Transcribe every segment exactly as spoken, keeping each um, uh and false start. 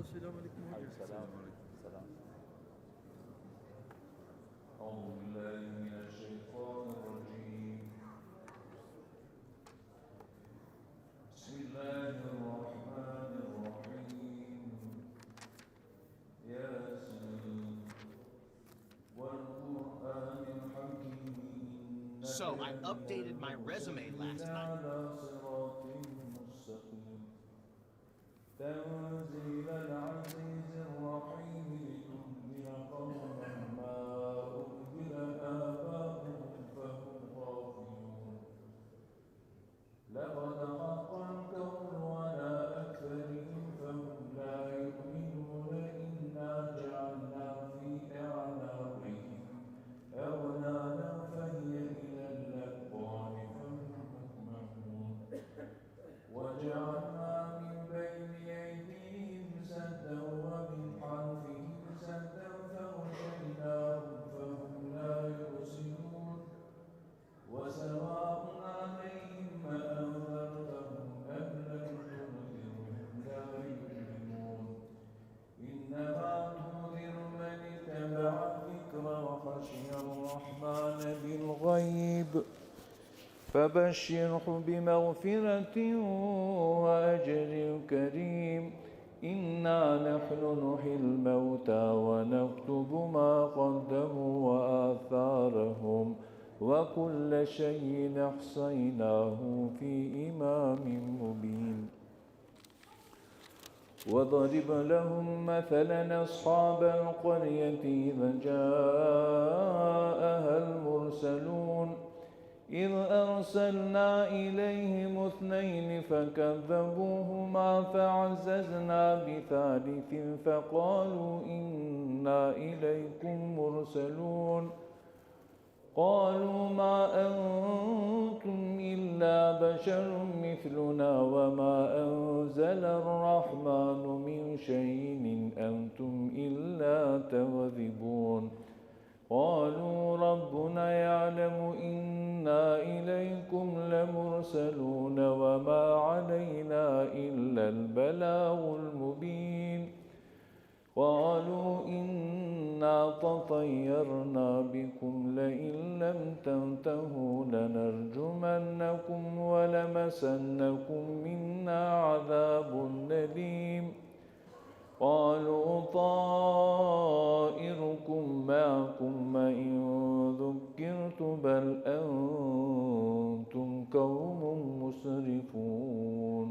السلام عليكم. السلام. السلام. أعوذ بالله من الشيطان الرجيم. بسم الله الرحمن الرحيم. ياسين. والقرآن الحكيم. إنك لمن المرسلين. So I updated my resume last night. على صراط مستقيم. تنزيل العزيز الرحيم. لتنذر قوما ما أنذر آباؤهم فهم غافلون. لقد حق القول على أكثرهم فهم لا يؤمنون. إنا جعلنا في أعناقهم أغلالا فهي إلى الأذقان فهم مقمحون. وجعلنا من بين أيديهم سدا ومن خلفهم سدا فأغشيناهم فهم لا يبصرون. وسواء عليهم أأنذرتهم أم لم تنذرهم لا يؤمنون. إنما تنذر من اتبع الذكر وخشي الرحمن بالغيب فبشره بمغفرة وأجر كريم. إنا نحن نحيي الموتى ونكتب ما قدموا وآثارهم وكل شيء أحصيناه في إمام مبين. واضرب لهم مثلا أصحاب القرية إذ جاءها المرسلون. إذ أرسلنا إليهم اثنين فكذبوهما فعززنا بثالث فقالوا إنا إليكم مرسلون. قالوا ما أنتم إلا بشر مثلنا وما أنزل الرحمن من شيء إن أنتم إلا تكذبون. قالوا ربنا يعلم إنا إليكم لمرسلون وما علينا إلا البلاغ المبين. قالوا إنا تطيرنا بكم لئن لم تنتهوا لنرجمنكم ولمسنكم منا عذاب أليم. قالوا طائركم معكم أئن ذكرتم بل أنتم قوم مسرفون.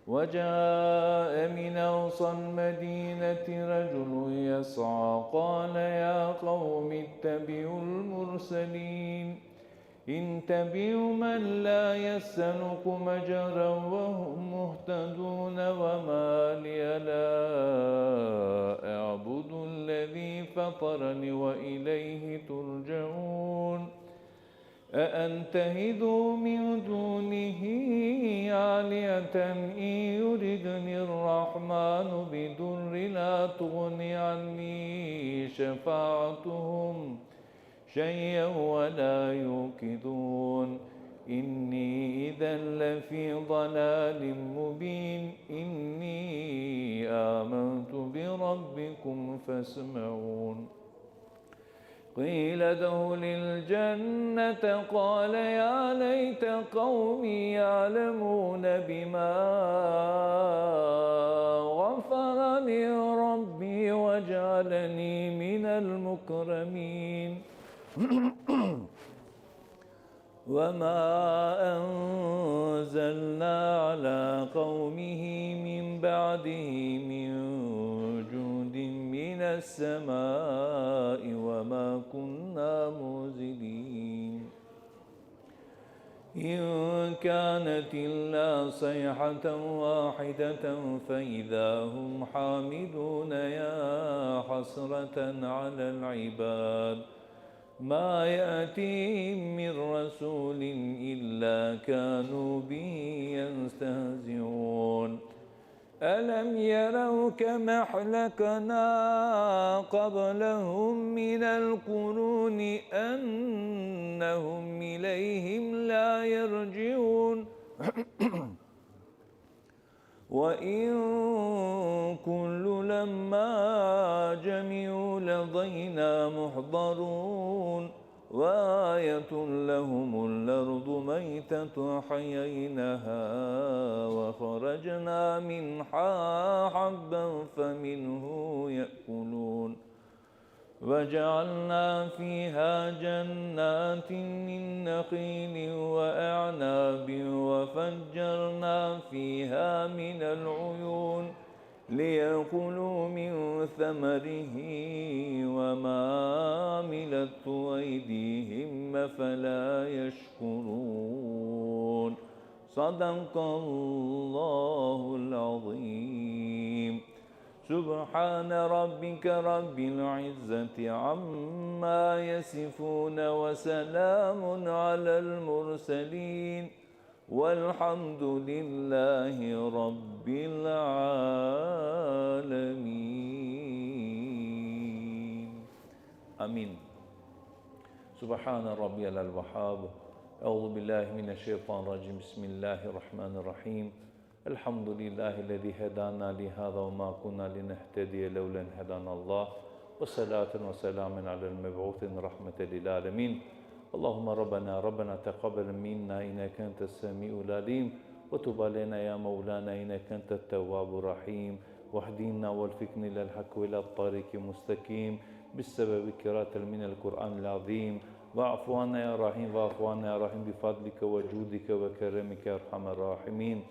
وجاء من أقصى المدينة رجل يسعى قال يا قوم اتبعوا المرسلين. اتبعوا من لا يسألكم أجرا وهم مهتدون وما لي لا أعبد الذي فطرني وإليه ترجعون. أأتخذ من دونه آلهة إن يردن الرحمن بضر لا تغن عني شفاعتهم شيئا ولا ينقذون. إني إذا لفي ضلال مبين. إني آمنت بربكم فاسمعون. قيل ادخل الجنة قال يا ليت قومي يعلمون بما غفر لي ربي وجعلني من المكرمين. وما أنزلنا على قومه من بعده من جند من السماء وما كنا منزلين. إن كانت إلا صيحة واحدة فإذا هم خامدون يا حسرة على العباد ما يأتيهم من رسول إلا كانوا به يستهزئون. ألم يروا كم أهلكنا قبلهم من القرون أنهم إليهم لا يرجعون. وإن كل لما جميع لدينا محضرون. وآية لهم الأرض ميتة أحييناها وخرجنا منها حبا فمنه يأكلون. وجعلنا فيها جنات من نخيل وأعناب وفجرنا فيها من العيون ليأكلوا من ثمره وما عملته أيديهم أفلا يشكرون. صدق الله العظيم. سبحان ربك رب العزة عما يصفون وسلام على المرسلين والحمد لله رب العالمين. آمين. سبحان ربي الوهاب. أعوذ بالله من الشيطان الرجيم. بسم الله الرحمن الرحيم. الحمد لله الذي هدانا لهذا وما كنا لنهتدي لولا أن هدانا الله. وصلاة وسلام على المبعوث رحمة للعالمين. اللهم ربنا، ربنا تقبل منا إنك أنت السميع العليم، وتب علينا يا مولانا إنك أنت التواب الرحيم، واهدنا ووفقنا إلى الحق وإلى الطريق المستقيم، بسبب قراءة من القرآن العظيم. واعف عنا يا رحيم، واعف عنا يا رحيم، بفضلك وجودك وكرمك يا أرحم الراحمين.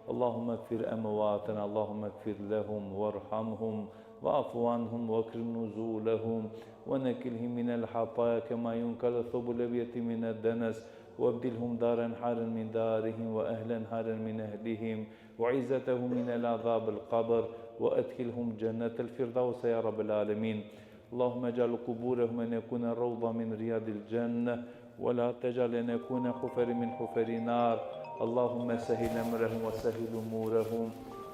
اللهم اغفر أمواتنا، اللهم اغفر لهم وارحمهم واعف عنهم واكرم نزولهم ونقهم من الخطايا كما ينقى الثوب الأبيض من الدنس، وأبدلهم دارا خيرا من دارهم وأهلا خيرا من أهلهم وعزة من عذاب القبر، وأدخلهم جنة الفردوس يا رب العالمين. اللهم اجعل قبورهم أن يكون روضة من رياض الجنة، ولا تجعل أن يكون حفر من حفر النار. اللهم سهل أمرهم وسهل أمورهم.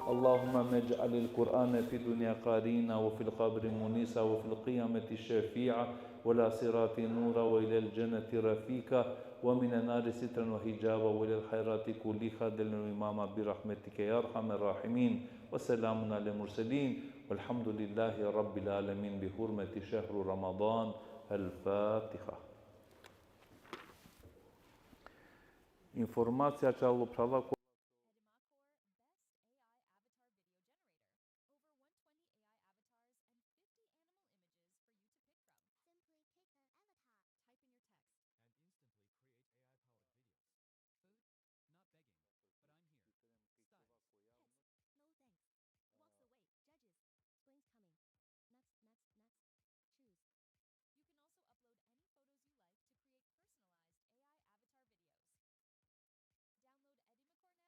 اللهم اجعل القرآن في الدنيا قارينا، وفي القبر مونسا، وفي القيامة شفيعا، وعلى الصراط نورا، وإلى الجنة رفيقا، ومن النار سترا وحجابا، وإلى الخيرات كلها دليلا وإماما برحمتك يا أرحم الراحمين. وسلام على المرسلين والحمد لله رب العالمين بحرمة شهر رمضان. الفاتحة. Informacija će Allah phrala ko Edimacor Best A I Avatar Video Generator. Over one twenty A I avatars and fifty animal images for you to pick from. Simply pick an avatar. Type in your text. And instantly create A I-powered videos. Food? Not begging, but I'm here. Style? Pets? No thanks. Walks away. Judges. Spring's coming. Nuts, nuts, nuts. Choose. You can also upload any photos you like to create personalized A I avatar videos. Download Edimacor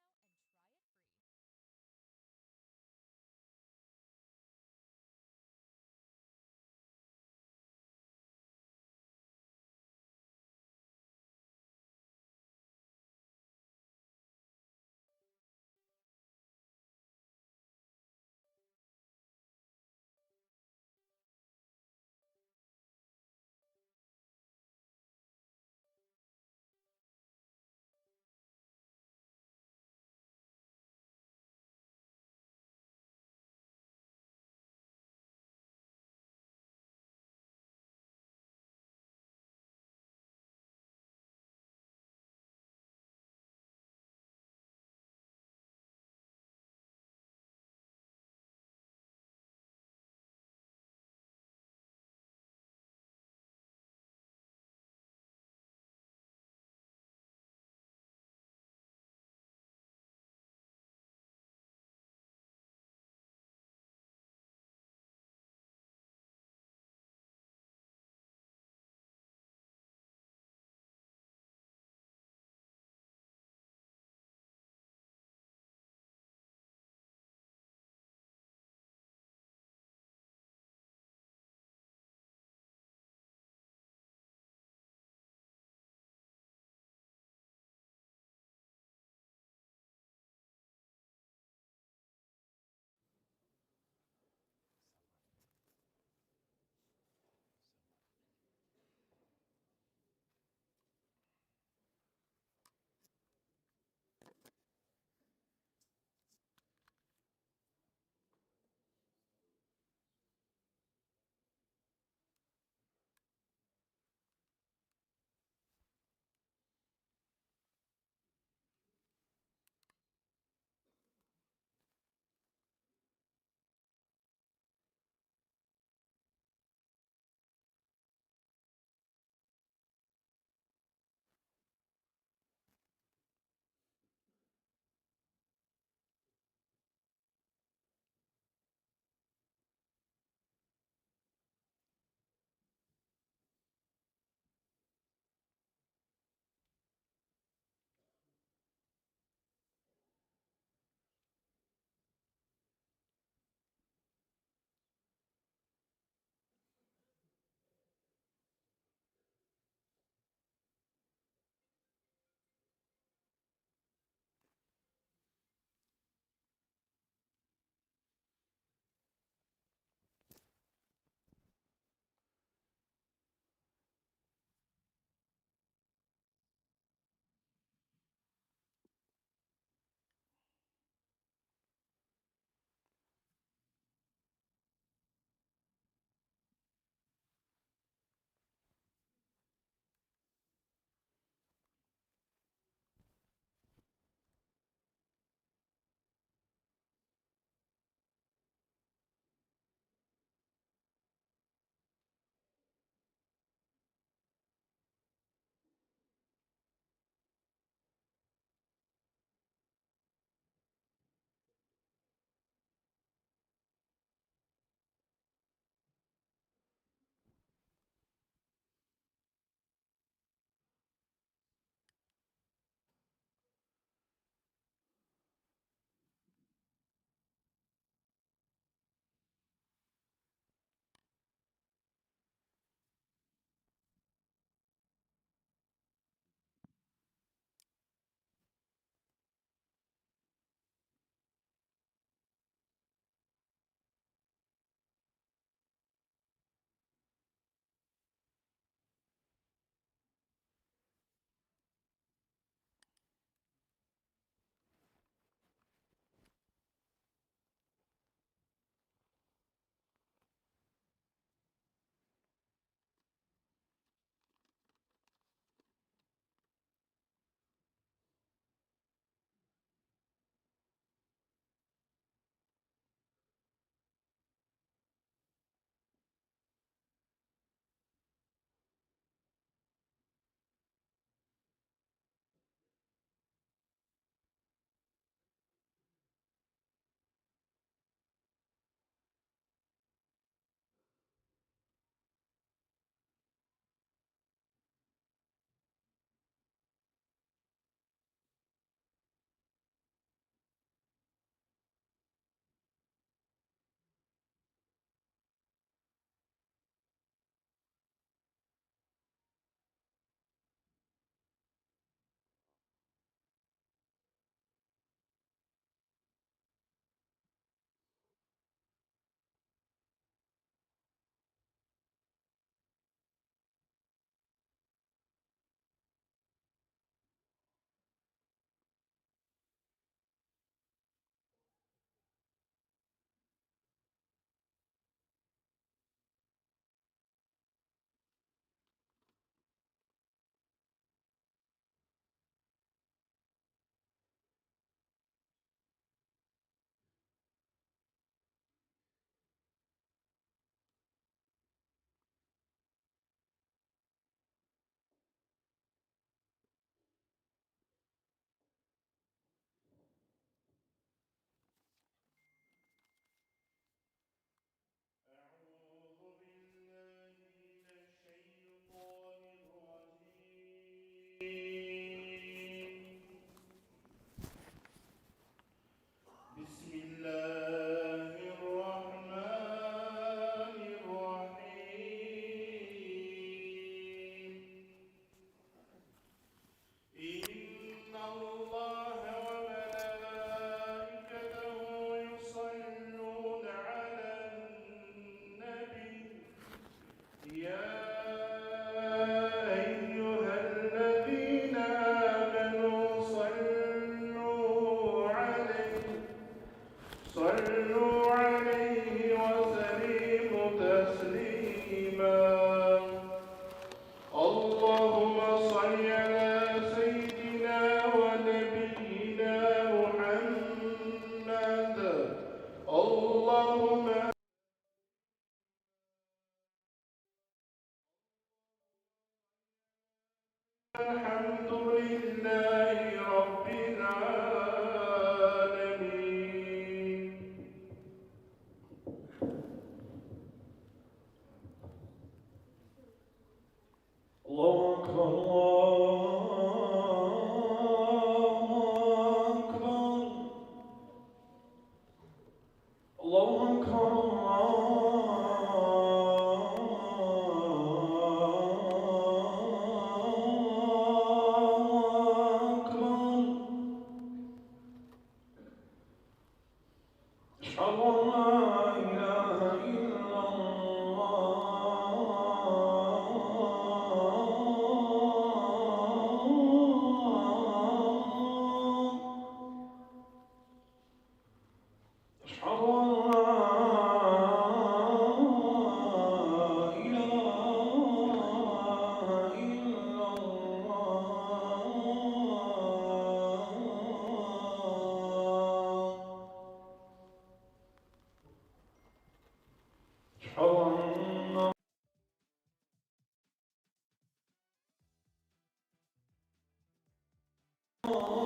الصلاة.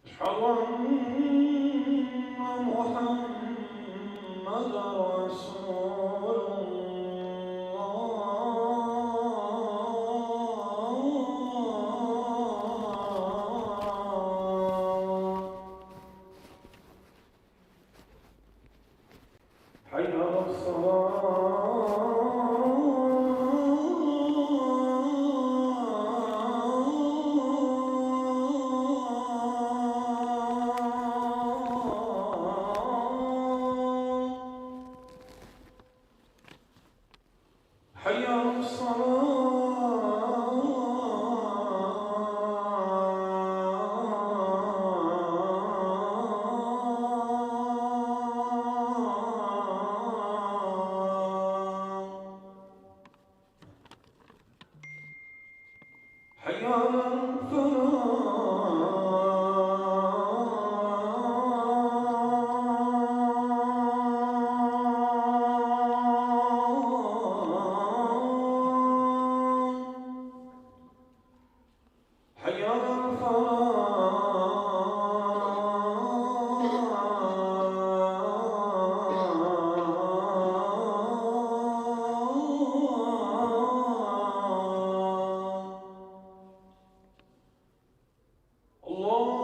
أشهد أن محمدا رسول الله. حي على الصلاة. حي على الصلاة. حي على الفلاح. حي على الفلاح. الله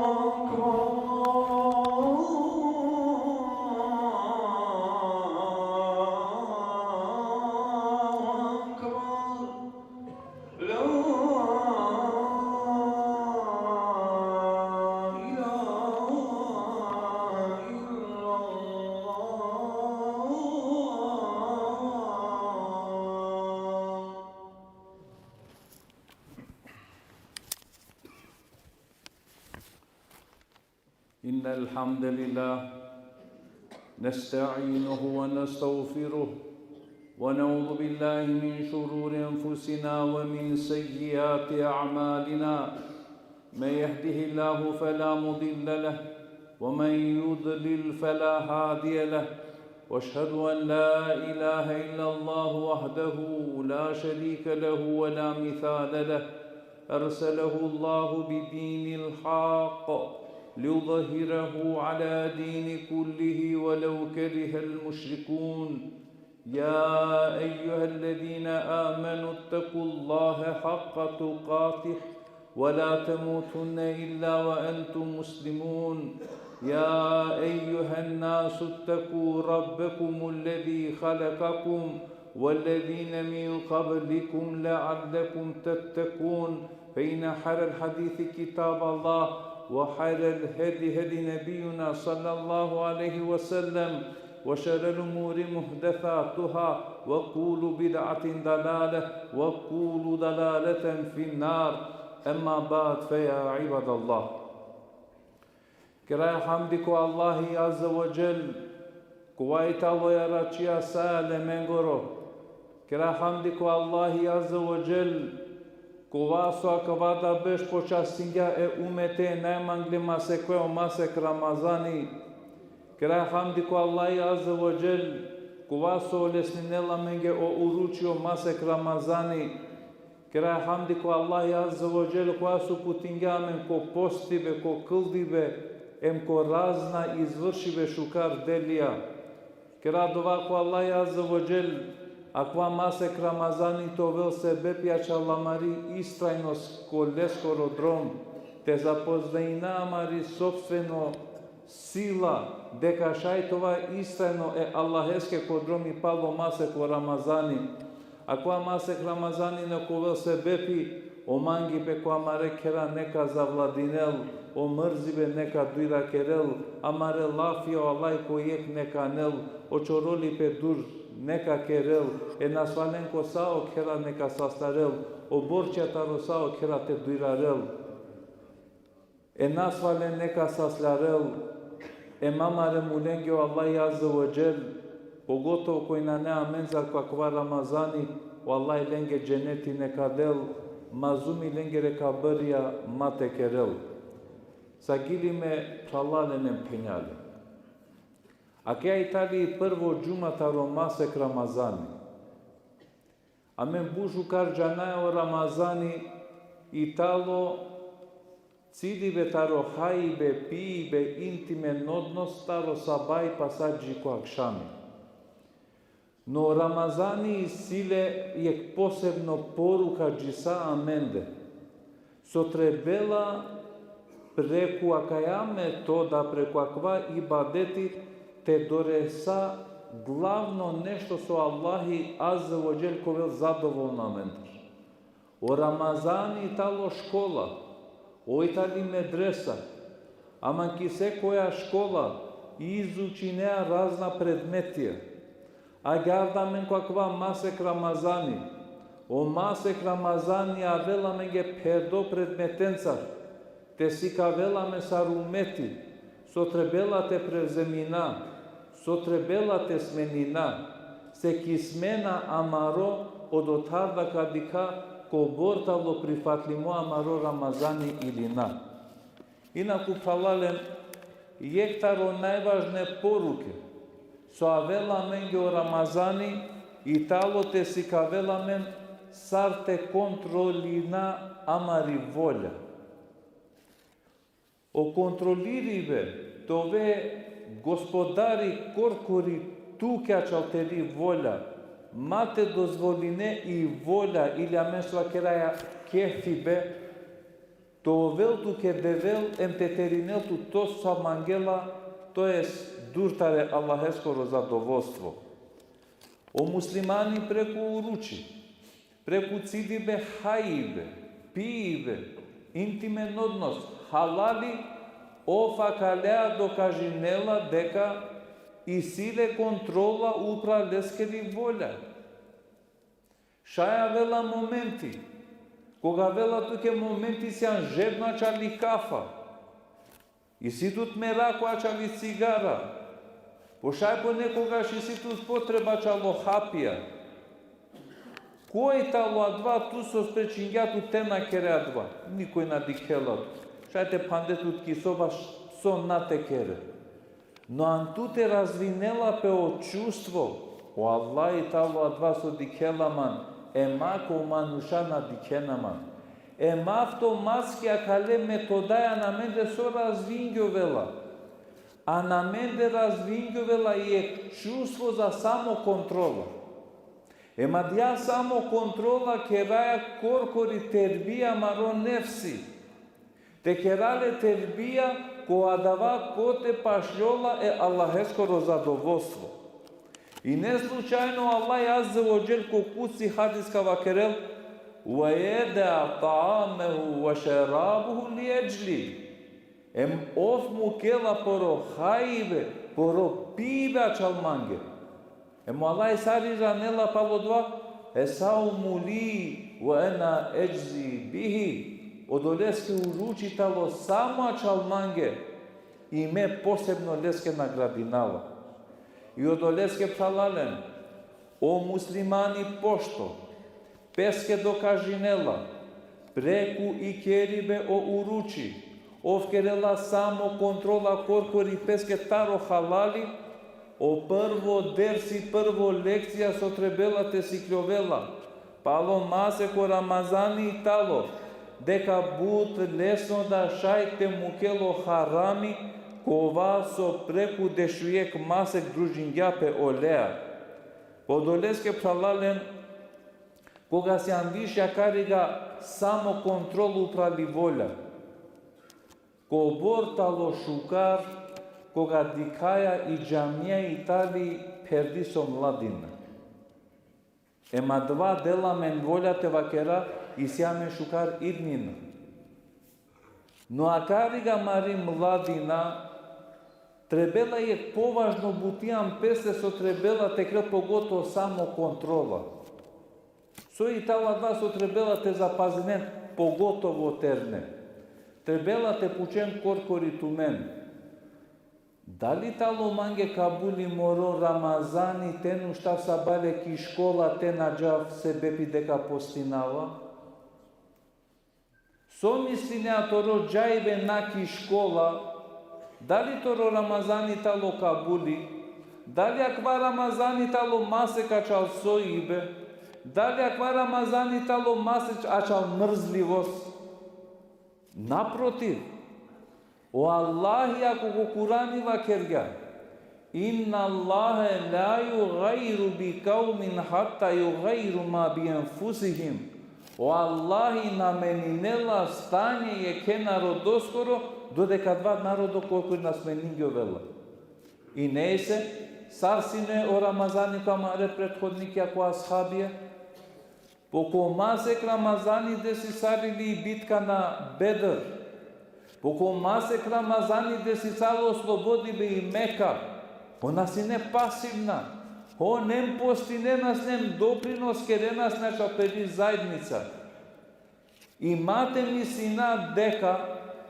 أكبر، الله أكبر. لا إله إلا الله. إن الحمد لله نستعينه ونستغفره، ونعوذ بالله من شرور أنفسنا ومن سيئات أعمالنا. من يهده الله فلا مضل له، ومن يضلل فلا هادي له. وأشهد أن لا إله إلا الله وحده لا شريك له ولا مثال له. أرسله الله بدين الحق ليظهره على دين كله ولو كره المشركون. يا أيها الذين آمنوا اتقوا الله حق تقاته ولا تموتن إلا وأنتم مسلمون. يا أيها الناس اتقوا ربكم الذي خلقكم والذين من قبلكم لعلكم تتقون. فإن خير الحديث كتاب الله، وخير الهدي هدي نبينا صلى الله عليه وسلم، وشر الأمور محدثاتها، وكل بدعة ضلالة، وكل ضلالة في النار. أما بعد، فيا عباد الله. Keraja hamdi ko Allahi Azze ve Dželle, kova i taloja račija sa e alemengoro. Keraja hamdi ko Allahi Azze ve Dželle, kova so akava da berš počastingja e umete najmangle masekoja o masek Ramazani. Keraja hamdi ko Allahi Azze ve Dželle, kova so olesninela amenge o uruči o masek Ramazani. Keraja hamdi ko Allahi Azze ve Dželle, kova so uputingja amen ko postibe, ko kldibe, em ko razna izvršibe šukar delija. Kera dova ko Allahi Azze ve Dželle, akava masek Ramazani te ovel sebepi ačhal amari istrajnost ko leskoro drom, te zapoznajna amari sopstveno sila, deka šaj te ova istrajno e Allaheske ko dromi palo masek o Ramazani. Akava masek Ramazani neka ovel sebepi, o mangipe ko amare khera neka zavladinel, o mrzibe neka dujra kerel, amare lafija o Allah ko jekh neka anel, o čorolipe dur neka kerel, e nasvalenko sa o khera neka sastarel, o borčija taro sa o khera te dujrarel. E nasvalen neka saslarel, em amare mulenge o Allahi Azze ve Dželle, pogotovo koj nane amencar ko akava Ramazani, o Allahi lenge dženeti neka del, mazlumi lengere kabrija ma te kerel. Sagili me phralalen em phenjalen. Akaja i tali prvo džuma taro masek Ramazani. Amen but šukar džanaja o Ramazani i talo cidibe taro hajbe, pibe, intimen odnos taro sabaj pa sa dži ko akšami. No Ramazani isi le jekh posebno poruka dži sa amende. So trebela preku akaja metoda, preku akava ibadeti, te doresa glavno nešto so Allahi Azze ve Dželle ka ovel zadovolno amendar. O Ramazani i talo škola, oj tali medresa, ama ki sekoja škola izučinea razna predmetija. Agjaar da amen ko akava masek Ramazani, o masek Ramazani avela amenge pherdo predmetencar, te sikavel amen sar umeti, so trebela te prevzemina, so trebela te smenina, se ki smena amaro odotar da ka dikha kobor talo prifatlimo amaro Ramazani ili na. Inaku phralalen, jekh taro najvažne poruke so avela amenge o Ramazani i talo te sikavel amen sar te kontrolina amari volja. O kontroliribe, te ove gospodari korkori tuke ačal teri volja, ma te dozvoline i volja ili amen so vakeraja kefibe, te ovel tuke Devel em te terinel tut to so mangela, to jest dur tare Allaheskoro zadovolstvo. O muslimani preku uruči, preku cidibe hajbe, pibe, intimen odnos, halali, ov akalea dokažinela deka isi le kontrola upral leskeri volja. Šaj avela momenti, koga avela tuke momenti sian žedno ačhali kafa, isi tut merako ačhali cigara, po šaj ponekogaš isi tut potreba ačhalo hapija. Koj talo adava tut so sprečingja tut te na kere adava? Nikoj na dikhela tut. Šaj te phande tut ki soba, so na te kere. No an tu te razvinela pe o čustvo, o Allah i talo adava so dikhela man, em ako manuša na dikhena man. Em avtomatski akale metodaja an amende so razvingjovela? An amende razvingjovela jekh čustvo za samokontrola. Em adija samokontrola keraja korkori terbija amaro nefsi. Te kera le terbija ko adava kote pašljola e Allaheskoro zadovolstvo. I ne slučajno Allah Azze ve Dželle ko kudsi hadis ka vakerel: "Ve jedea ta'amehu ve šerabehu li edžli." Em ov mukela poro hajbe, poro pibe ačhal mange. Em o Allah sar iranela palo dova: "E savmu li ve ene edžzi bihi." Odoleske uruči talo samo ačhal mange, i me posebno leske nagradinava. I odoleske phralalen, o muslimani pošto peske dokažinela, preku ikeribe o uruči, ov kerela samokontrola korkori peske taro halali, o prvo dersi, prvo lekcija so trebela te sikljovel la palo masek o Ramazani i talo, deka but lesno da šaj te mukel o harami, kova so preku dešujekh masek družingja pe olea. Odoleske phralalen, koga sian više akariga samokontrol upral i volja. Kobor talo šukar, koga dikhaja i džamija i tali pherdi so mladina. Em adava dela amen volja te vakera, isi amen šukar idnina. No akariga amari mladina, trebela jekh považno buti an peste so trebela te krel, pogotovo samokontrola. So i talo adava so trebela te zapazinen, pogotovo terne. Trebela te pučen korkori tumen: Dali talo mange kabuli moro Ramazani te na uštav sabale ki škola, te na džav sebepi deka postinava? So mislinea toro džajbe na ki škola, dali toro Ramazani talo kabuli? Dali akava Ramazani tano masek ačhal sojbe? Dali akava Ramazani tano masek ačhal mrzljivost? Naprotiv, o Allahi ako ko Kurani vakergja: Inna Allahe la jugajjiru bi kavmin hatta jugajjiru ma bi enfusihim. O Allahi na meninela stanje jekhe narodoskoro, dodeka adava narodo korkori na smeningjovela. I nejse, sar sine o Ramazani ko amare prethodnikija, ko ashabija? Po ko masek Ramazani desisarili i bitka na Bedr. Po ko masek Ramazani desisalo oslobodibe i Meka. Ona sine pasivna. Ona hem postinena sine, hem doprinos kerena sine ačhal peri zaednica. I ma te mislina deka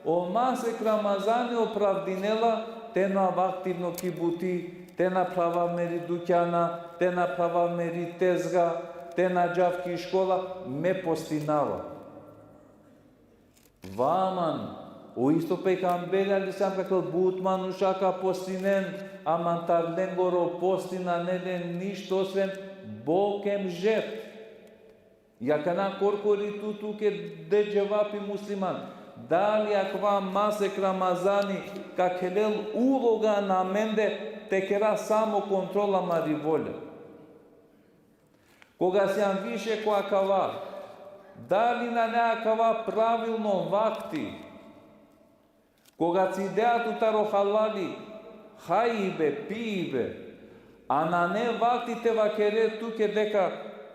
o masek Ramazani opravdinela te na ava aktivno ki buti, te na prava meri dukjana, te na prava meri tezga, te na džav ki škola, me postinava. Va aman, o isto pejgamberi alejhi selam ka kerel, but manuša ka postinen, ama taro lengoro posti nane len ništo osven bok hem žet. Akana korkori tu, tuke de dževapi, musliman. Dali akava masek Ramazani ka khelel uloga na amende te kera samo kontrola amari volja? Koga sijam više ko akava, dali nane akava pravilno vakti? Koga cidea tu taro halali hajbe, pijbe, a nane vakti te vakere tuke deka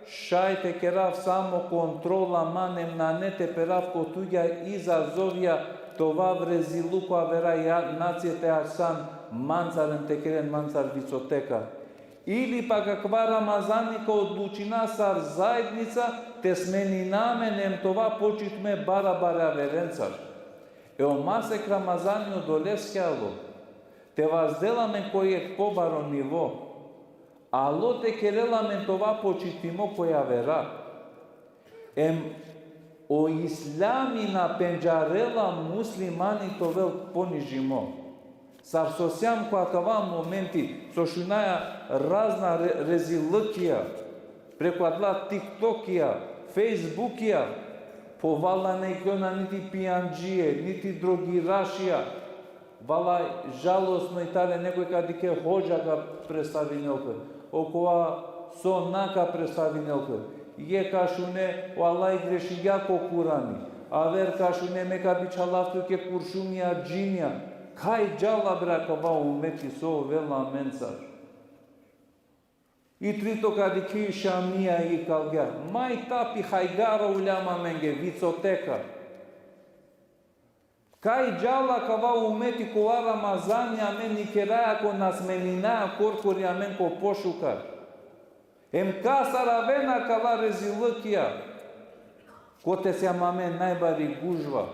šaj te kerav samo kontrola man, hem nane te perav ko tugja izazovja, te ovav reziluk ko avera nacija, te ačhav mancar hem te keren mancar vicoteka. Ili pak akava Ramazani ka odlučina sar zaednica te smenina amen hem te ova počitme barabare averencar. E o masek Ramazani odoleske alo te vazdel amen ko jekh pobaro nivo. Alo te kerel amen te ova počitimo ko javera. Em o Islami na pendžarela muslimani te ovel ponižimo. Sar so sijam ko akava momenti, so šunaja razna re-, rezilukija, preku adala TikTokija, Facebookija, po vala na iklona niti pijandžie, niti drogirašija. Vala žalosno i tale, nekoj ka dikhe hodža ka predstavinel pe, okova so na ka predstavinel pe. Jekh ka šune, o Allah grešingja ko Kurani. Aver ka šune, me ka bičhalav tuke kuršumija, džinija. Kaj džala bre akava umeti, so ovela amencar? I trito ka dikhi, Šamija ikalgja. Majtapi, hajgara uljam amenge, vicoteka. Kaj džala akava umeti, kova Ramazani amen ikeraja, ko na smeninaja korkori amen ko pošukar. Em kasar avena akala rezilukija, kote sijam amen najbari gužva.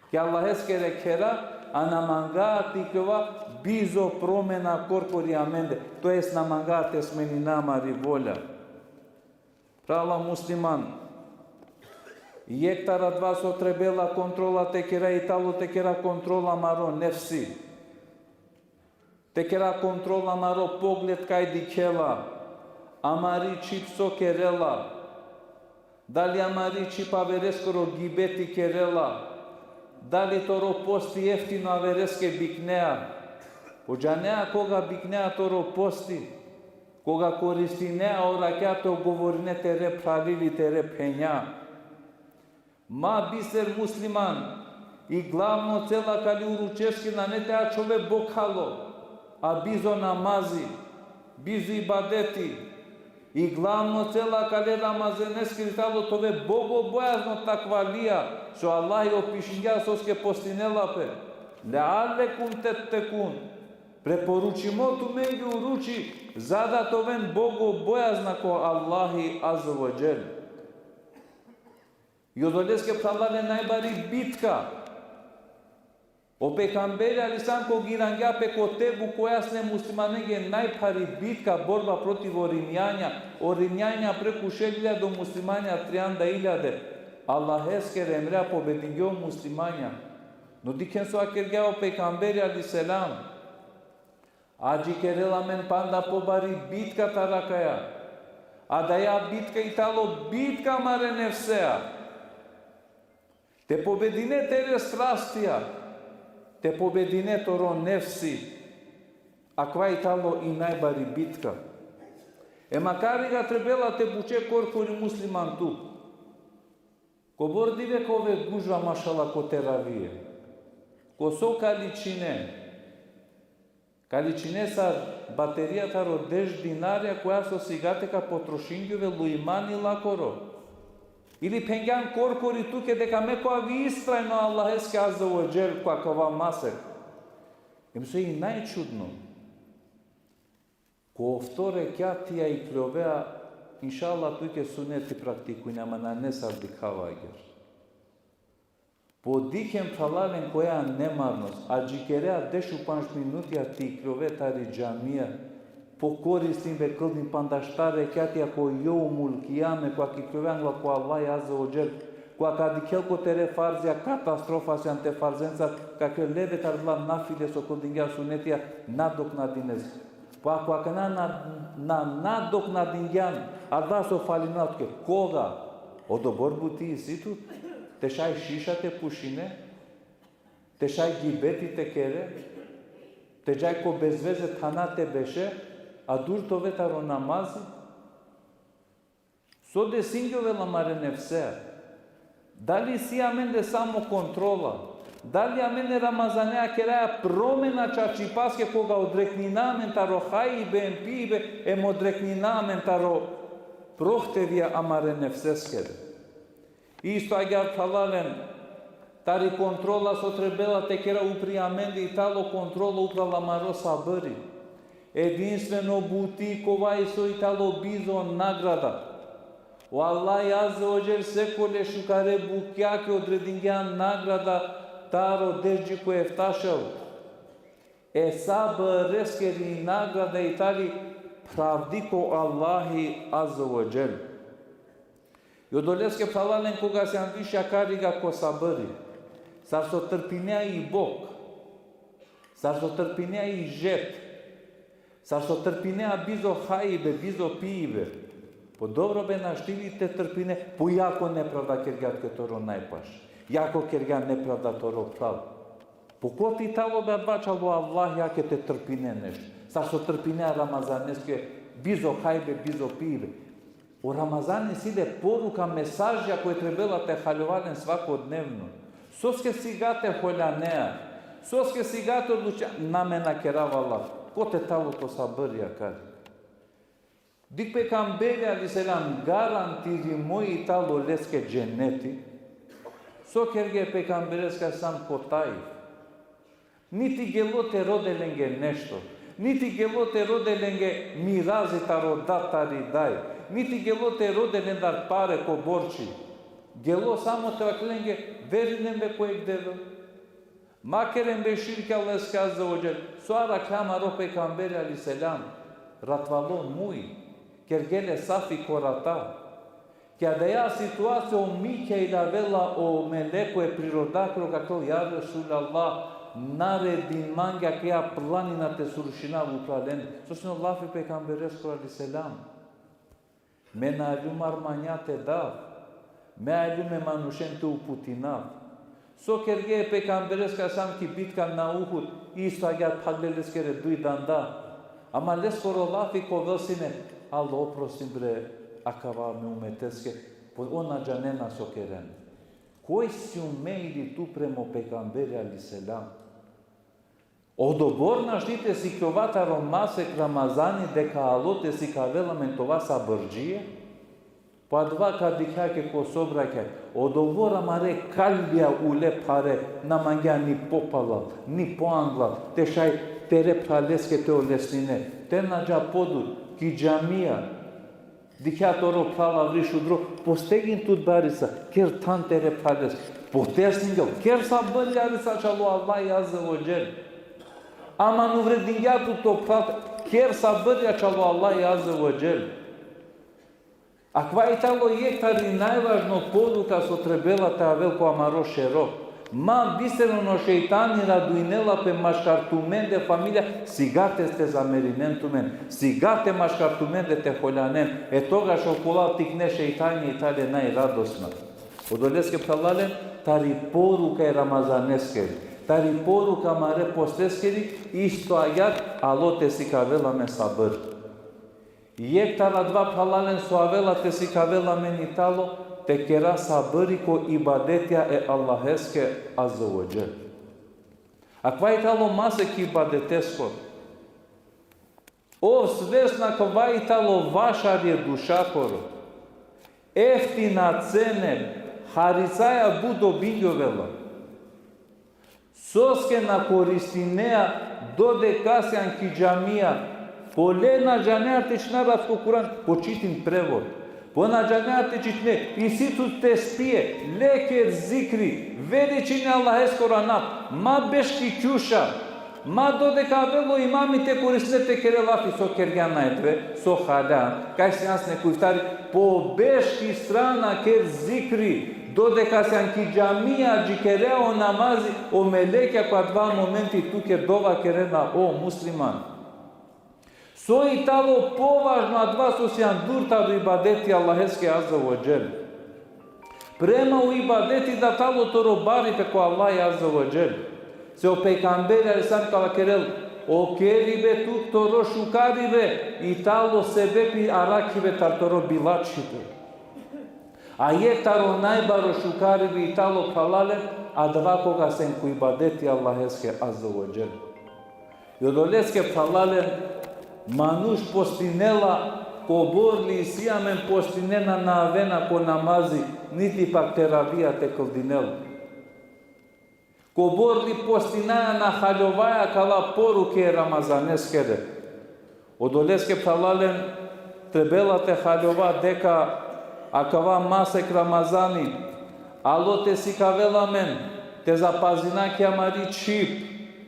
Ki Allaheskere khera, a na manga te ikljova bizo promena korkori amende, to jest na manga te smenina amari volja. Phrala musliman, jekh taro adava so trebela kontrola te kera, i tano te kera kontrola amaro nefsi. Te kera kontrola amaro pogled kaj dikhela, amari čhib so kerela, dali amari čhib avereskoro gibeti kerela, dali toro posti jeftino avereske biknea. Po džanea koga biknea toro posti? Koga koristinea o rakja te ogovorine tere phrali ili tere phenja. Ma biser musliman, i glavno cel akale uručeske nane te ačhove bokhalo, a bizo namazi, bizo ibadeti. I glavno cel akale Ramazaneske tano te ove bogobojazno, takvalija, so Allah opišingja soske postinela pe. Leallekum tettekun. Preporučimo tumenge uruči, za da te oven bogobojazna ko Allahi Azze ve Dželle. I odoleske, phralalen, najbari bitka. O pejgamberi alejhi selam koga irangja pe ko Tebuk, koja sine muslimanenge najphari bitka, borba protiv o rimjanja. O rimjanja preku šel iljade, o muslimanja trianda iljade. Allaheskere emrea pobedingje o muslimanja. No dikhen so vakergja o pejgamberi alejhi selam. Adžikerela amen panda pobari bitka tari akaja. Adaja bitka i talo bitka amare nefsea. Te pobedine tere strastija, te pobedine toro nefsi, akava i talo i najbari bitka. E makari ga trebela te buče korkori musliman tu. Kobor dive ka ove gužva mašala ko teravije. Ko so ka ličine. Ka ličine sar baterija taro deš dinarja koja so sigate ka potrošingjove lo imani lakoro. Ili phengjan korkori tuke deka me ko avi istrajno Allaheske azze ve dželle ko akava masek. Em so i najčudno. Ko ofto rekjatija ikljovea, inšallah tuke suneti praktikujne, ama nane sar dikhava agjaar. Po dikhen phralalen koja nemarnost, adžikerea deš u pandž minutija te ikljove tari džamija, po koristinbe kldin panda štar rekjatija ko jeumul kijame, koja ka ikljove angla ko Allah azze ve dželle, koja ka dikhel ko tere farzija katastrofa sjan te farzenca, ka kerel leve tari adala nafile so kldingja, sunetija, nadoknadines. Pa ako akana na, na, nadoknadingjan adala so falinela tuke, koga? Odobor buti isi tut, te šaj šiša te pušine, te šaj gibeti te kere, te džaj ko bezveze thana te beše, a dur te ove taro namazi. So desingjovela amare nefsea? Dali isi amende samokontrola? Dali amen e Ramazanea keraja promena čačipaske koga odreknina amen taro hajbe em pibe, em odreknina amen taro prohtevija amare nefseskere? Isto agjaar phralalen, tari kontrola so trebela te kera upri amende i talo kontrola upral amaro sabri. Edinstveno buti kova i so i talo bizo nagrada. O Allah azze ve dželle sekole šukare bukjake odredingja nagrada taro deš dži ko eftašel. E sabreskeri nagrada i tali phravdi ko Allahi azze ve dželle. I odoleske phralalen koga sjan više akariga ko sabri, sar so trpinea i bok, sar so trpinea i žet, sar so trpinea bizo hajbe, bizo pibe, po dobro be našti li te trpine, po jako nepravda kergja tuke toro najpaš, jako kergja nepravda toro phral. Po koti talo be adava čalo Allah jake te trpine neš, sar so trpinea Ramazaneske bizo hajbe, bizo pibe. O Ramazani si le poruka, mesažija koja trebela te haljova len svakodnevno. Soske sigate holjanea, soske sigate odluča, na me na kerava lav, kote talo to sabri akari. Dikh pejgamberi alejhi selam garantirimo i talo leske dženeti. So kerge pejgambereske selam ko Taif? Niti gelo te rode lenge nešto, niti gelo te rode lenge mirazi taro dat, tari daj, niti gelo te rode lendar pare ko borči. Gelo samo te vakerel lenge, verinen be ko jekh Devel. Ma keren be širk Allaheske azze ve dželle. So arakhja amaro pejgamberi alejhi selam? Ratvalo muj, kerge le safi ko rata. Ki adaja situacija o Mikail avela, o meleko e prirodakoro, ka kerel: Ja Resulallah, naredin mange akaja planina te srušinav upralen. So sine o lafi pejgambereskoro alejhi selam? Me na aljum armanja te dav, me aljum e manušen te uputinav. So kerge e pejgambereske selam ki bitka na Uhud? Isto agjaar phagle leskere duj danda. Ama leskoro lafi ka ovel sine: Allah, oprostin bre akava me umeteske, po on na džanena so keren. Koj si umejli tu prema o pejgamberi alejhi selam? Odobor našti te sikljova taro masek Ramazani deka alo te sikavel amen te ova sabrdžije? Pa adava ka dikha ke ko so obrakja. Odobor amare kalbija ule phare, na mangja ni popalal, ni poanglal, te šaj tere phraleske te olesnine. Te na dža podur, ki džamija. Dikha toro phral avri šudro, postegin tut be arica, ker than tere phrales. Potesningel, ker sabri arica čalo Allah azze ve dželle. Ama uvredingja tut to phral, ker sabri čalo Allah azze ve dželle. Akava i talo jekh tari najvažno poruka so trebela te avel ko amaro šero. Ma bistereno šejtani radujnela pe maškar tumende familija, siga te, te zamerinen tumen, siga te maškar tumende te holjanen, e togaš okola tikne šejtanja i tane najradosna. Odoleske phralalen, tari poruka e Ramazaneskeri, tari poruka amare posteskeri, isto agjaar, alo te sikavel amen sabr. Jekh taro adava phralalen so avela te sikavel amen i talo, te kera sabri ko ibadetija e Allaheske azze ve dželle. Akava i talo masek ibadeteskoro. Ov svesno akava i talo vašari e dušakoro. Eftina cene, haricaja but dobingjovela. Soske na koristinea dodeka sian ki džamija, po le na džanea te čitine arapsko Kuran, po čitin prevod. Po na džanea te čitine, isi tut tesbije, le ker zikri, veličini Allaheskoro anav, ma beš ki kjuša, ma dodeka avela o imami te koristine te kerel lafi so kergjan najbe, so haljan, kaj sian sine ko iftari, po beš ki strana ker zikri, dodeka sian ki džamija džikerea o namazi, o melekja ko adava momenti tuke dova kerena, o musliman. So i talo považno adava so sian dur taro ibadeti Allaheske azze ve dželle. Prema o ibadeti da talo toro baripe ko Allah azze ve dželle. Se o pejgamberi alejhi selam ka vakerel, o keribe tut toro šukaribe i talo sebepi arakhibe tar toro bilačhibe. A jekh taro najbaro šukaribe i talo phralalen, adava koga sen ko ibadeti Allaheske azze ve dželle. I odoleske phralalen, manuš postinela, kobor li isi amen postinena na avena ko namazi, niti pak teravija te kldinel. Kobor li postinaja na haljovaja akala poruke e Ramazaneskere. Odoleske phralalen, trebela te haljova deka akava masek Ramazani alo te sikavel amen te zapazina ki amari čhib,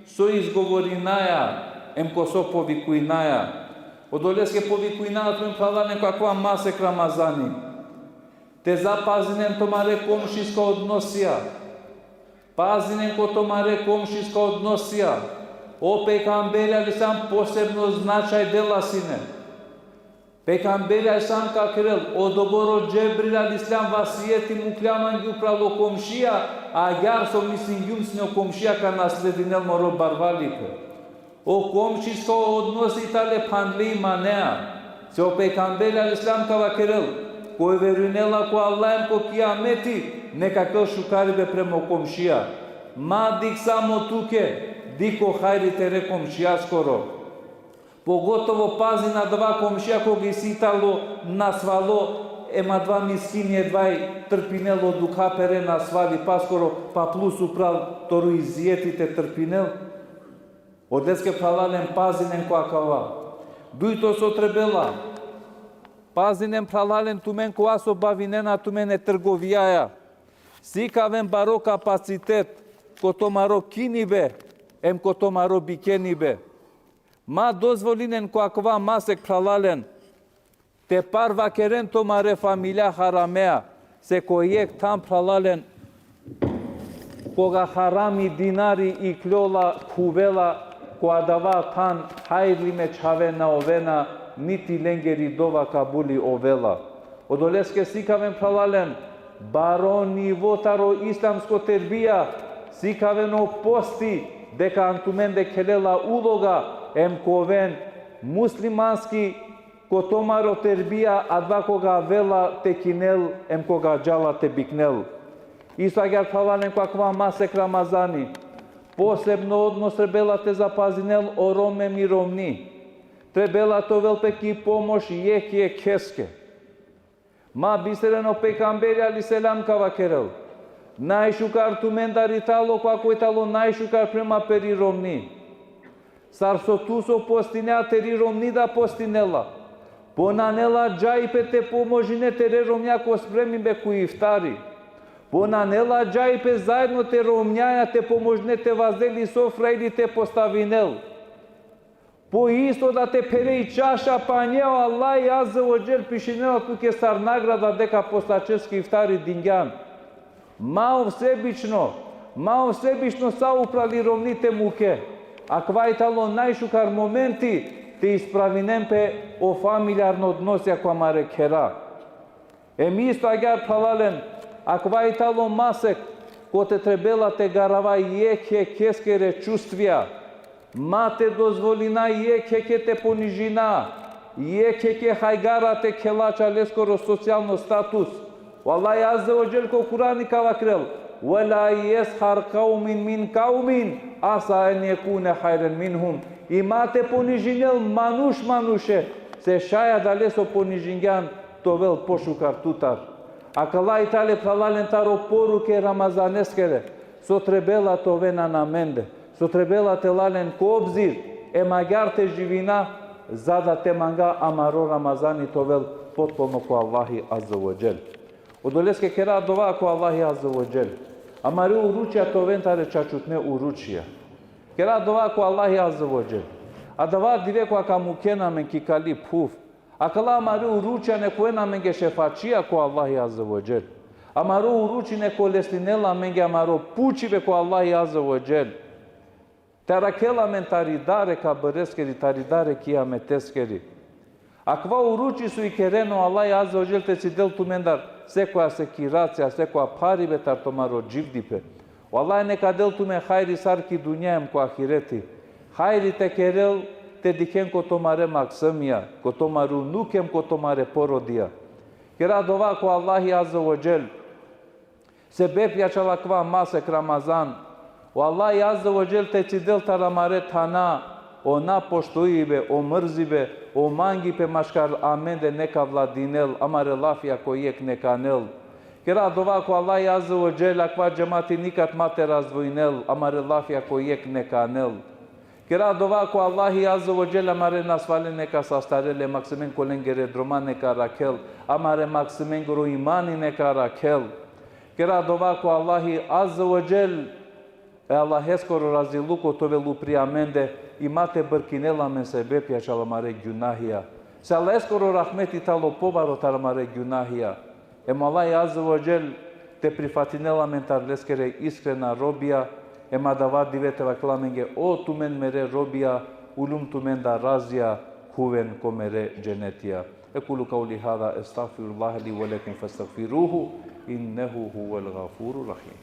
so izgovorinaja, em ko so povikujnaja. Odoleske povikujnaja tumen phralalen ko akava masek Ramazani te zapazinen tumare komšiska odnosija. Pazinen ko tumare komšiska odnosija. O pejgamberi alejhi selam posebno značaj dela sine. Pejgamberi alejhi selam ka kerel, odobor o Džebril alejhi selam vasijeti mukhlja mange upral o komšija, agjaar so mislingjum sine o komšija ka nasledinel moro barvalipe. O komšisko odnosi tale phanle i manea. Se o pejgamberi alejhi selam ka vakerel, koj verujnela ko Allah em ko kijameti, neka kel šukaribe prema o komšija. Ma dikh samo tuke, dikh o hajri tere komšijaskoro. Pogotovo pazi na adava komšija koga isi talo nasvalo, em adava miskini edvaj trpinel o dukha pere nasvalipaskoro, pa plus upral toro izijeti te trpinel. Odoleske phralalen, pazinen ko akava. Dujto so trebela, pazinen phralalen tumen kova so bavinena tumen e trgovijaja. Sikaven baro kapacitet ko tumaro kinibe, em ko tumaro bikenibe. Ma dozvolinen ko akava masek phralalen te parvakeren tumare familija haramea, se ko jekh than phralalen, koga harami dinari ikljola, khuvela, ko adava than hajrli me čhave na ovena, niti lengeri dova kabuli ovela. Odoleske sikaven phralalen, baro nivo taro islamsko terbija, sikaven o posti, deka an tumende khelela uloga, em ka oven muslimanski, ko tumaro terbija, adava koga avela te kinel, em koga džala te biknel. Isto agjaar phralalen ko akava masek Ramazani, posebno odnos trebela te zapazinel o Rom em i romni. Trebela te ovel pe ki pomoš jekh jekheske. Ma bisteren o pejgamberi alejhi selam ka vakerel, najšukar tumendar i talo kova koj talo najšukar prema peri romni. Sar so tu so postinea, teri romni da postinela. Po nane la džajpe te pomožine tere romnja ko spremibe ko iftari. Po nane la džajpe zaedno te romnjaja te pomožine te vazdel i sofra ili te postavinel. Po isto da te phere i čaša panjea, o Allah azze ve dželle pišinela tuke sar nagrada deka postačeske iftari dingjan. Ma ov sebično, Ma o sebično sa upral i romni te muke. Akava i tano najšukar momenti te ispravinen pe o familijarno odnosija ko amare khera. Em isto agjaar phralalen, akava i tano masek kote trebela te garava jekh jekheskere čustvija. Ma te dozvolina jekh jekhe te ponižina, jekh jekhe hajgara te khela čal leskoro socijalno status. O Allah Azze ve Dželle ko Kurani ka vakerel: "Ve la jeshar kavmun min kavmin, asa en jekune hajren minhum." I ma te ponižinel manuš manuše, se šaj adaleso ponižingjan te ovel pošukar tutar. Akala i tane phralalen taro poruke Ramazaneskere, so trebela te oven ano amende, so trebela te la len ko obzir, em agjaar te živina, za da te manga amaro Ramazani te ovel potpuno ko Allahi Azze ve Dželle. Odoleske kera dova ko Allahi Azze ve Dželle. Amare uručija te oven tare čačutne uručija. Kera dova ko Allahi Azze ve Dželle. Adava dive koga ka mukhen amen ki kali phuv, akala amare uručija nek oven amenge šefačija ko Allahi Azze ve Dželle. Amaro uruči nek olesninel amenge amaro pučibe ko Allahi Azze ve Dželle. Te arakhel amen tari dar e kabreskeri, tari dar e kijameteskeri. Akava uruči so ikerena o Allah Azze ve Dželle te cidel tumendar sekoja sekiracija, sekoja pharibe tar tumaro dživdipe. O Allah neka del tumen hajri sar ki dunja em ko ahireti. Hajri te kerel te dikhen ko tumare maksimija, ko tumare unuke em ko tumare porodija. Kera dova ko Allahi Azze ve Dželle. Sebepi čala akava masek Ramazan, o Allah Azze ve Dželle te cidel tar amare thana o napoštoibe, o mrzibe, o mangipe maškar amende neka vladinel, amare lafija ko jekh neka anel. Kera dova ko Allah Azze ve Dželle akava džemati nikad ma te razdvojinel, amare lafija ko jekh neka anel. Kera dova ko Allahi Azze ve Dželle amare nasvale neka sastarel, e maksimen ko lengere droma neka arakhel, amare maksimengoro imani neka arakhel. Kera dova ko Allahi Azze ve Dželle, e Allaheskoro raziluko te ovel upri amende, i ma te brkinel amen sebepi čala amare gjunahija. Se Allaheskoro rahmeti tano pobaro tar amare gjunahija. Em Allah Azze ve Dželle te prifatinel amen tar leskere iskrena robija, em adava dive te vakerel amenge: O tumen mere robija, uljum tumendar razija, khuven ko mere dženetija. أقول قولي هذا، أستغفر الله لي ولكم فاستغفروه، إنه هو الغفور الرحيم.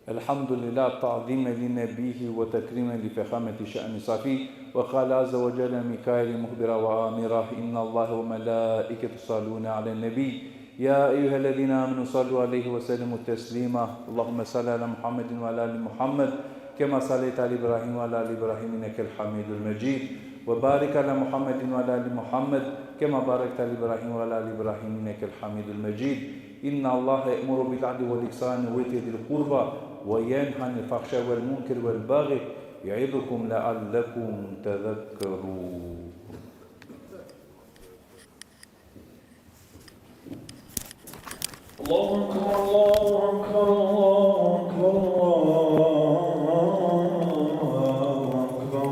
الحمد لله، تعظيما لنبيه وتكريما لفخامة شأن صفيه. وقال عز وجل: ميكائيل مخبرا وآمرا، إن الله وملائكته يصلون على النبي، يا أيها الذين آمنوا صلوا عليه وسلموا تسليما. اللهم صل على محمد وعلى آل محمد، كما صليت على إبراهيم وعلى آل إبراهيم إنك الحميد المجيد. وبارك على محمد وعلى آل محمد، كما باركت على إبراهيم وعلى آل إبراهيم إنك الحميد المجيد. إن الله يأمر بالعدل والإحسان وإيتاء ذي القربى، وينهى عن الفحشاء والمنكر والبغي، يعظكم لعلكم تذكرون. الله أكبر، الله أكبر، الله أكبر، الله أكبر.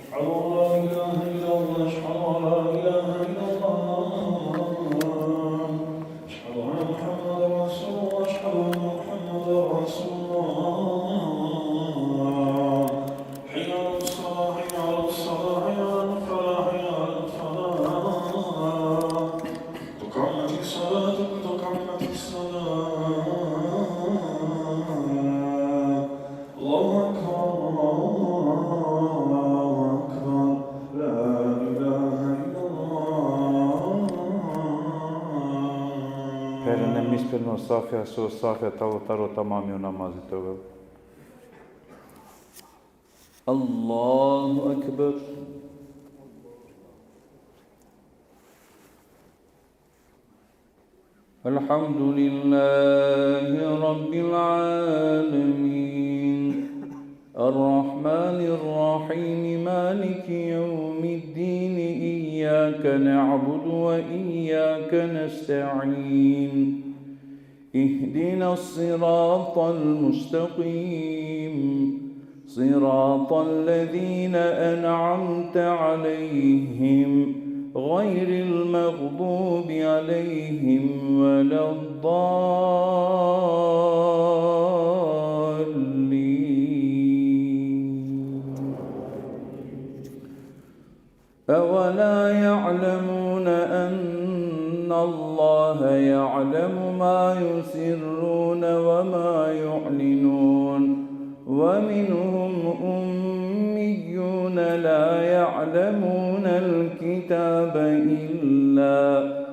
أشهد أن لا إله إلا الله، أشهد أن لا إله إلا الله. أشهد أن محمدا رسول الله، أشهد أن محمدا رسول الله. حي على الصلاة، حي على الصلاة، حي على الفلاح، حي على الفلاح. قد قامت الصلاة، قد قامت الصلاة. الله أكبر، الله أكبر. لا إله إلا الله. Pherena misperno safja, so safja tano taro tamami o namazi te ovel. الله أكبر. الحمد لله رب العالمين. الرحمن الرحيم. مالك يوم الدين. إياك نعبد وإياك نستعين. اهدنا الصراط المستقيم. صراط الذين أنعمت عليهم غير المغضوب عليهم ولا الضالين. أولا يعلمون أن الله يعلم ما يسرون وما يعلنون؟ ومنهم أميون لا يعلمون الكتاب إلا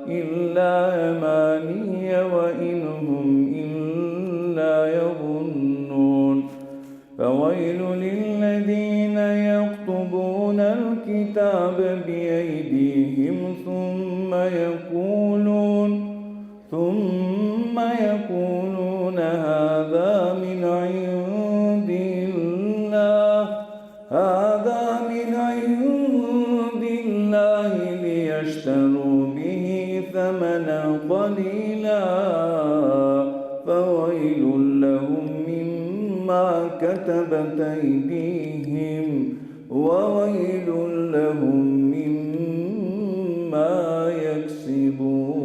إلا أماني وإن هم إلا يظنون. فويل للذين يكتبون الكتاب بأيديهم ثم يقولون ثم يقولون هذا من عند الله هذا من عند الله ليشتروا به ثمنا قليلا فويل لهم مما كتبت أيديهم وويل لهم مما يكسبون.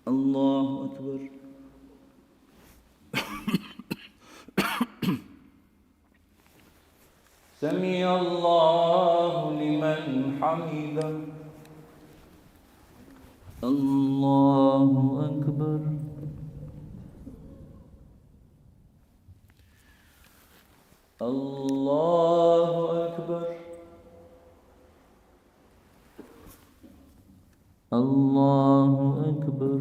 الله أكبر. سمع الله لمن حمده. الله أكبر. الله أكبر. الله أكبر.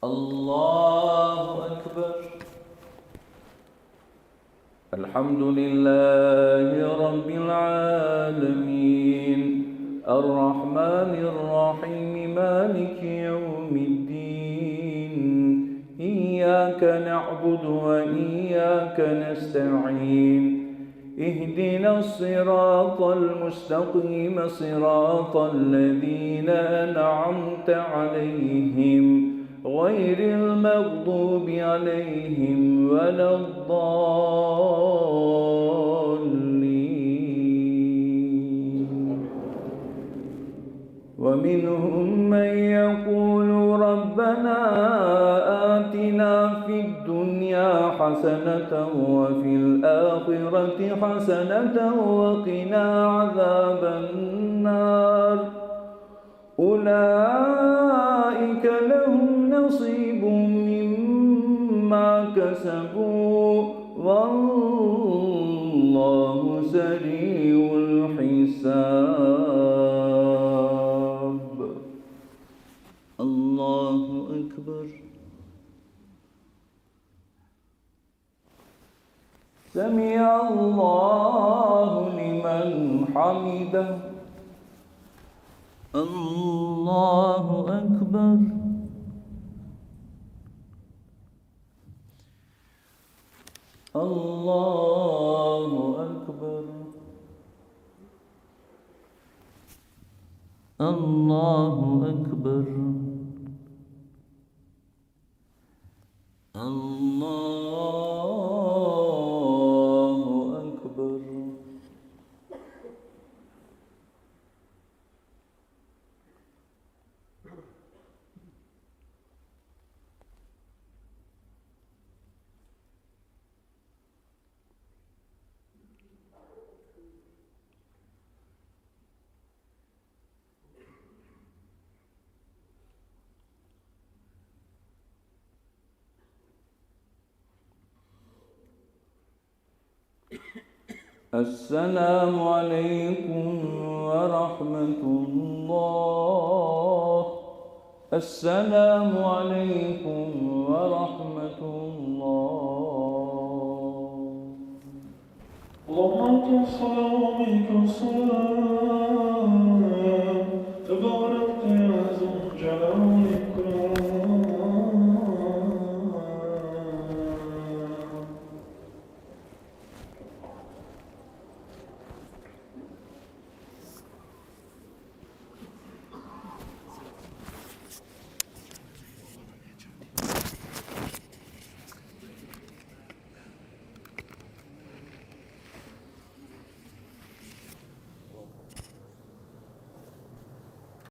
الله أكبر. الحمد لله رب العالمين. الرحمن الرحيم. مالك يوم الدين. إياك نعبد وإياك نستعين. اهدنا الصراط المستقيم صراط الذين أنعمت عليهم غير المغضوب عليهم ولا الضالين. ومنهم من يقول ربنا آتنا في الدنيا حسنة وفي الآخرة حسنة وقنا عذاب النار. أولئك لهم نصيب مما كسبوا والله سريع الحساب. الله أكبر. سمع الله لمن حمده. الله أكبر. الله أكبر. الله أكبر. الله أكبر. السلام عليكم ورحمة الله. السلام عليكم ورحمة الله. اللهم لك الصلاة ومنك الصلاة.